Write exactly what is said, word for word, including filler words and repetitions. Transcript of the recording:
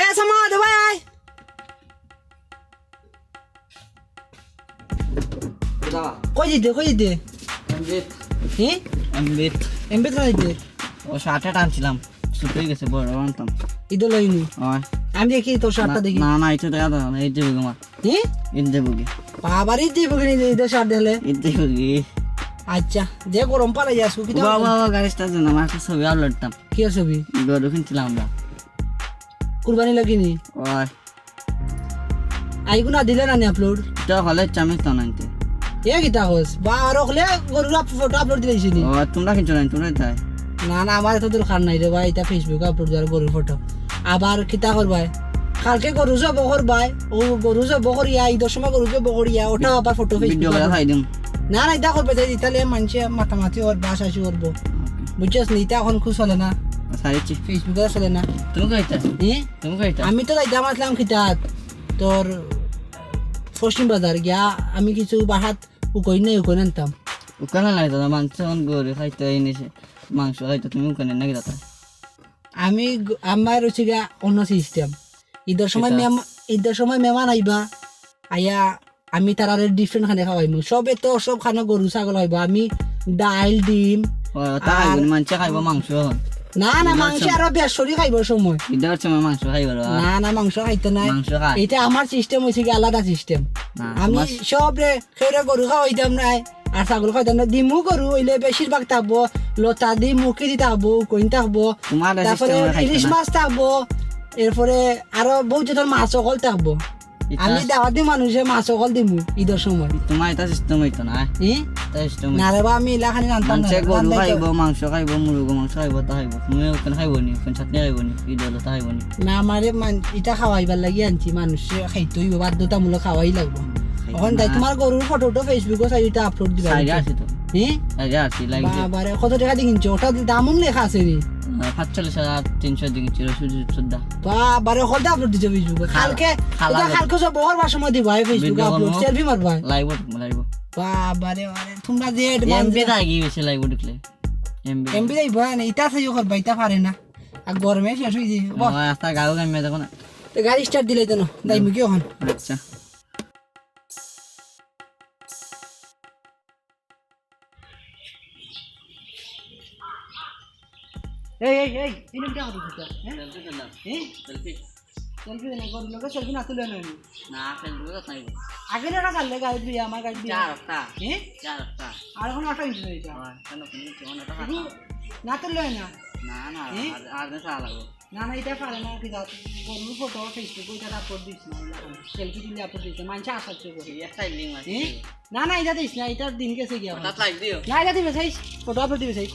এ সামাদ, ভাই আয়। কই দিতে, কই দিতে? এমবিত। হি? এমবিত। এমবিত কই দিতে? ও শার্টটা টানছিলাম, ছোট অই গেছে, বড় আনতাম। ইদো লইনি। ওই। আমি দেখি তোর শার্টটা না, দেখি। না, না, এটা দেখা দাও না, এই যে বেগমা। হি? এই যে বুকে। বাবার এই যে বুকে নিয়ে ইদো শার্ট দিলে। এই যে বুকে। আচ্ছা, যে গরম পালা যাস, কি বাবা, বাবা, গাড়ি স্টার্ট না, আমার একটা ছবি আপলোড দিতাম। কি ছবি? গরু কিনছিলাম আমরা। কুরবানি লাগিনি? ওই। আইগুনা দিলে না নি আপলোড? তো হলে চামিস তো নাইতে। এ কিতা কস? বা, আর হলে গরুর আপ-, ফটো আপলোড দিলাইছি নি? ও, তোমরা কিনছো না, তোমরা তাই? না, না, আমার এত দরকার নাই রে ভাই, এটা Facebook-এ আপলোড দেওয়ার গরুর ফটো। আবার কিতা করবায়? কালকে গরু জব করবায়, ও গরু জব করিয়া, ইদর সময় গরু জব করিয়া, ওটা আবার ফটো ভিডিও Facebook-এ করে আপলোড। খাই দিম। না, না, এটা করবে, তাই তাহলে মানষে মাতামাতি করবো, হাসাহাসি করবো। বুঝছস নি? এটা এখন খুব চলে না। সারিছি। Facebook-এ চলে না। তুমি কইতা? হুম? তুমি কইতা? আমি তো যাইতাম আসলাম কিতাত, তোর পশ্চিম বাজার গিয়া আমি কিছু বাহাত উকই নাই, উকই আনতাম। উকানা নাই দাদা, মাংস এখন গরু খাইতো, এই নিছে মাংস খাইতো, তুমি উকানে নাকি দাদা? আমি গ-, আমার হচ্ছে গিয়া অন্য সিস্টেম। ইদর সময় কিতা? মেম-, ইদর সময় মেহমান আইবা, আইয়া আমি তারারে ডিফারেন্ট খানে খাওয়াইমু। সবে তো সব খানো গরু ছাগল খাইবো, আমি ডাইল, ডিম, ও, তা আর খাইবো না, মানষে খাইবো মাংস এখন। না, না, ইদর মাংস সময়। আরো বেশ করি খাইবো সময়। ইদর সময় মাংস খাইবো রে। না, না, মাংস খাইতো নাই। মাংস খায়। এটা আমার সিস্টেম হইছে কি আলাদা সিস্টেম। না, আমি তোমার সবরে কেউরে গরু খাওয়াইতাম নাই, আর ছাগল খাওয়াইতাম নাই। ডিমু গরু হইলে বেশিরভাগ থাকবো, লতা দি মুখি দি থাকবো, কইন থাকবো, তোমার তারপরে সিস্টেমে খাইতো ইলিশ না। মাছ থাকবো, এরপরে আরো বহুত জাতর মাছ অকল থাকবো। ইতা আমি দাওয়াতি মানুষে মাছ অকল দিমু ইদর সময়। তোমার এটা সিস্টেম হইতো না, হ্যাঁ? ই? এটা সিস্টেম না হইতো রে বা, আমি ইলাখানি জানতাম না। মানষে গরু রান্দাই তো খাইবো, মাংস খাইবো, মুরগো মাংস খাইবো, তা খাইবো। তুমি ওখানে খাইবো নি, ওখানে চাটনি খাইবো নি, ইদর তা খাইবো নি। না, আমারে মান-, এটা খাওয়াইবার লাগি আনছি, মানুষে খাইতে হইব, বাধ্যতামূলক খাওয়াই লাগবো। খাইতো এখন তাই না। তোমার গরুর ফটো উটো Facebook-ও চাই, এটা আপলোড দিবা। সাইডে আছে তো। হ্যাঁ? সাইডে আছে, লাইক দে। বাবারে, কত টাকা দিয়ে কিনছো? ওটা দাম লেখা আছে নি? আহ, পাঁচচল্লিশ হাজার তিনশো দিয়ে কিনছি, রসুন সুদ্ধা। বাবারে, হকলটা আপলোড দিছো Facebook-এ। খাল-, কালকে, খালা এটা গো। কালকে সব বহর বার সময় দিবা, এই Facebook-এ ভিডিও আপলোড, বানাও। সেলফি মারবা। লাইভ উঠবো, লাইভ। বাবারে, বাবারে, তোমরা যে advance এমবি দা গিয়ে গেছে লাইভ উঠলে। এমবি। এমবি যাইবো, হ্যাঁ, না, এটা সেই করবা, এটা পারে না। আর গরমে শেষ হয়ে যাবে। বাহ। ও, আস্তা গাও গাইমে দেখো না। তো গাড়ি স্টার্ট দিলে তো না, যাই মুখে ওখান। আচ্ছা। এই, এই, এই, এই লোকটা কত সুন্দর, হ্যাঁ? সেলফি তুললাম। হ্যাঁ? সেলফি। সেলফি না, গরুর লগে সেলফি না তুলে না আমি। না, সেলফি তো নাই। আগে না কাটলে গাড়ি দিয়ে, আমার গাড়ি দিয়ে। চার রাস্তা। হ্যাঁ? চার রাস্তা। আর এখন আটা ইঞ্চি হয়ে যায়। হ্যাঁ, কেন তুমি কেমন একটা এখন হাঁটা? না তুললে হয় না। না, না, হ্যাঁ? আর, আর না চা লাগবো। না, না, এটা পারে না, কি জাত? গরুর ফটো Facebook-এ এটা আপলোড দিস না, এরকম। সেলফি তুলে আপলোড দিস না, মানষে আশা হচ্ছে করে। এই একটা লিঙ্ক আছে। হ্যাঁ? না, না, এটা দিস না, এটার দিন গেছে গিয়া। ওটা লাইক দিও। না, এটা দিবে, সেই ফটো আপলোড দিবে, সেই।